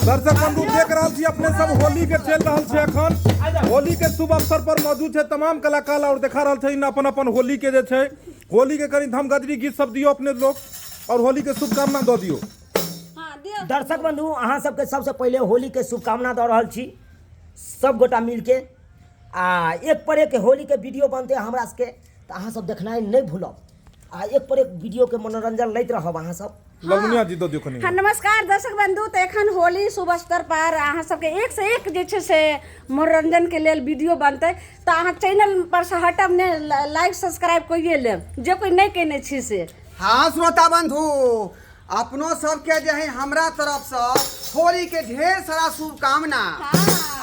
दर्शक बंधु, देख रहल छी अपने सब, होली के चलि रहल छै। एखन होली के शुभ अवसर पर मौजूद छै तमाम कलाकार और देखा रहल छै अपन अपन होली के जे छै, होली के कनि धमगजरी गीत सब दियौ अपने लोग और होली के शुभकामना दऽ दियौ। दर्शक बंधु, अहाँ सबके सबसे पहिले होली के शुभकामना दऽ रहल छी सब गोटा मिलके। आ एक पर एक होली के वीडियो बनते हमरा सबके, तऽ अहाँ सब देखनाइ नहि भूलब आ एक पर एक वीडियो के मनोरंजन लैत रहब अहाँ सब। ललमुनिया जी, दऽ दियौ कनि। हाँ, नमस्कार दर्शक बंधु। तऽ एखन होली शुभ अवसर पर अहाँ सबके एक से एक जे छै से मनोरंजन के लेल वीडियो बनतै, तऽ अहाँ चैनल पर से हटब नहि, लाइक सब्सक्राइब कइए लेब जे कोइ नहि कयने छी से। हाँ श्रोता बंधु, अपनो सबके जे है हमरा तरफसँ होली के ढेर सारा शुभकामना।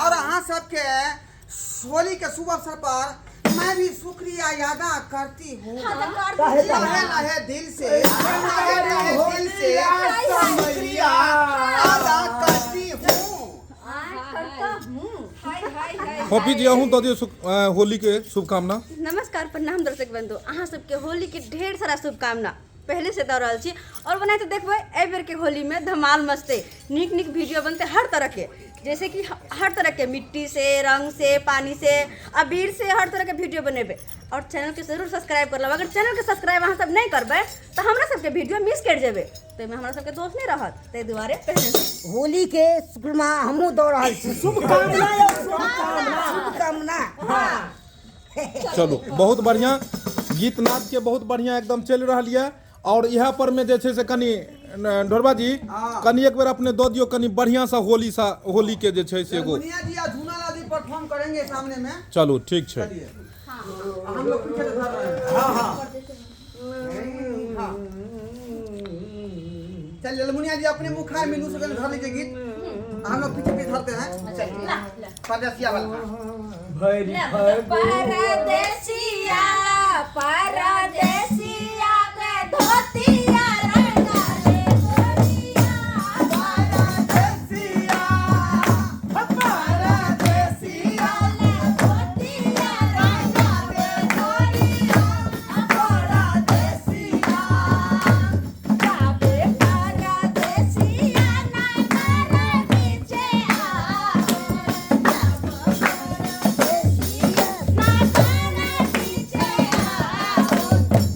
और अहाँ सबके होली के शुभ अवसर पर मैं भी शुक्रिया अदा करती हूँ लहे लहे दिल से, लहे लहे दिल से शुक्रिया अदा करती हूँ। पप्पी जी, अहूँ दऽ दियौ होली के शुभकामना। नमस्कार, प्रणाम दर्शक बंधु, अहाँ सबके होली के ढेर सारा शुभकामना पहले से दऽ रहल छी। और बनाते देखबै एहि बेर के होली में धमाल मचतै, नीक नीक वीडियो बनतै हर तरह के, जैसे कि हर तरह के मिट्टी से, रंग से, पानी से, अबीर से, हर तरह के वीडियो बनेबै। और चैनल के जरूर सब्सक्राइब कर लेब। अगर चैनल के सब्सक्राइब अहाँ सब नहि करबै तऽ हमरा सबके वीडियो मिस करि जेबै, ताहिमे हमरा सबके दोष नहि रहत। ताहि दुआरे पहले से होली के शुभकामना हमहूँ दऽ रहल छी। शुभकामना यौ, शुभकामना, शुभकामना। चलू, बहुत बढ़िया गीत नाद के बहुत बढ़िया एकदम चलि रहल यऽ। और इएह पर में जे छै से कनि ढोरबा जी, कनि एक बेर अपने दऽ दियौ कनि बढ़िया सा होली सा, होली के जे छै से एगो। मुनिया जी आ झूना लाल जी परफॉर्म करेंगे सामने में। चलू, ठीक छै। चलिए, हम लोग पीछे से धर रहे हैं। हाँ हाँ हाँ, चलिए ललमुनिया जी, अपने मुखार मीनू से धर लीजिए गीत, हम लोग पीछे पीछे धरते हैं। चलिए, परदेसिया वाला। भरि परदेसिया, परदेसिया के धोतिया रंगा ले गोरिया। परदेसिया, परदेसिया ले धोतिया रंगा ले गोरिया। परदेसिया जाबे परदेसिया ना घर पीछे आवे, जब परदेसिया ना घर पीछे आवे।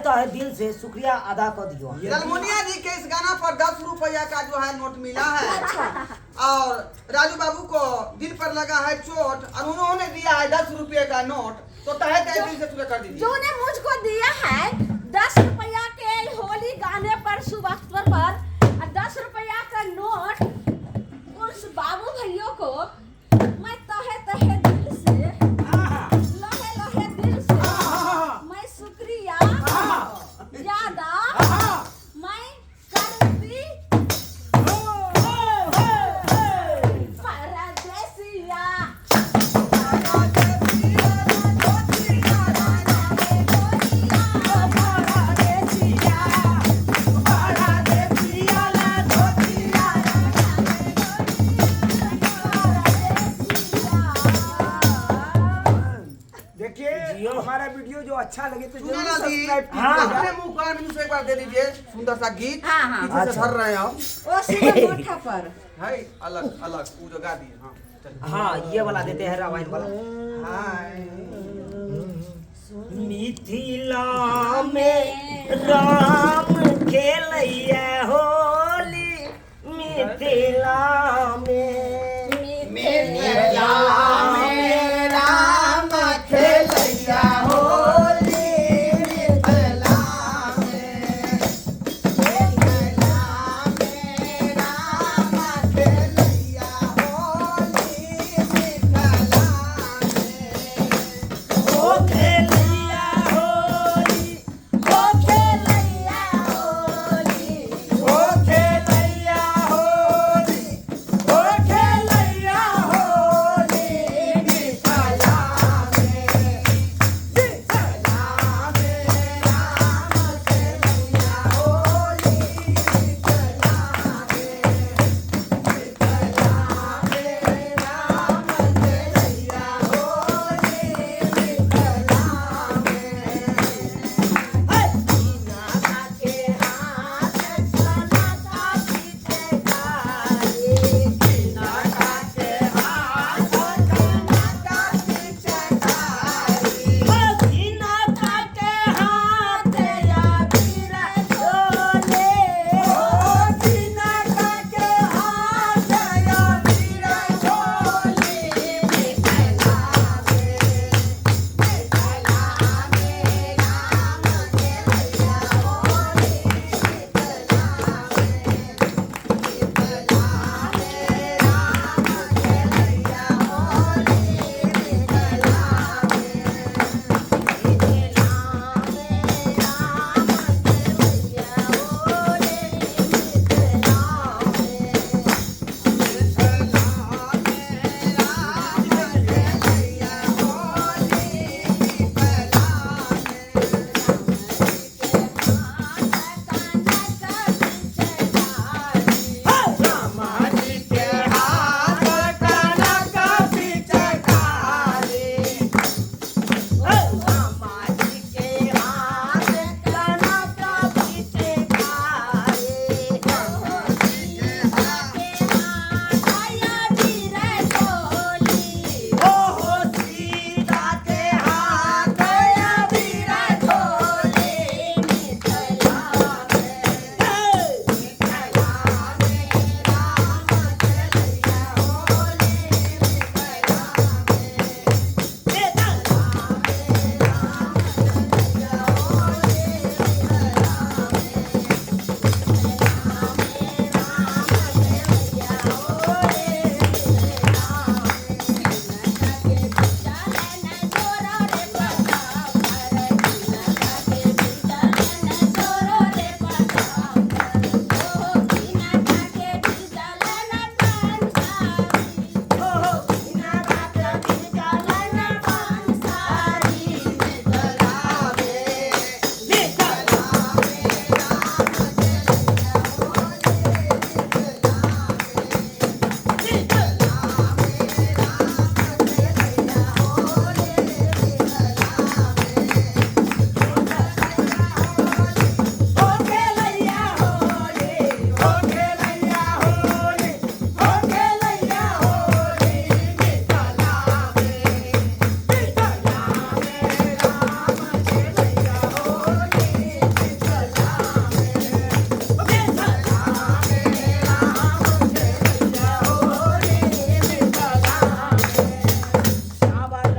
तहे दिल से शुक्रिया अदा कर दियो। ललमुनिया जी के इस गाना पर 10 रुपया का जो है नोट मिला है और राजू बाबू को दिल पर लगा है चोट और उन्होंने दिया है 10 रुपये का नोट, तो तहे तहे दिल से शुक्रिया कर दीजिए। जो ने मुझको दिया है 10 रुपया के होली गाने पर, शुभ अवसर पर 10 रुपया का नोट, उस बाबू भैयों को मैं तहे तहे दिल से, लहे लहे दिल से मैं शुक्रिया ज्यादा मैं करती परदेसिया। देखिए, हमारा वीडियो जो अच्छा लगे तो सुना जरूर ना जी, सब्सक्राइब कीजिएगा। अपने मुंह कान बिंदु से एक बार दे दीजिए सुंदर सा गीत। हाँ। पीछे से धर रहे हैं हम। ओ सीधे मोठा पर। है अलग अलग, वो जो गा दिए, हाँ चलिए। हाँ, ये वाला देते हैं, रामायण वाला। हाय। मिथिला में राम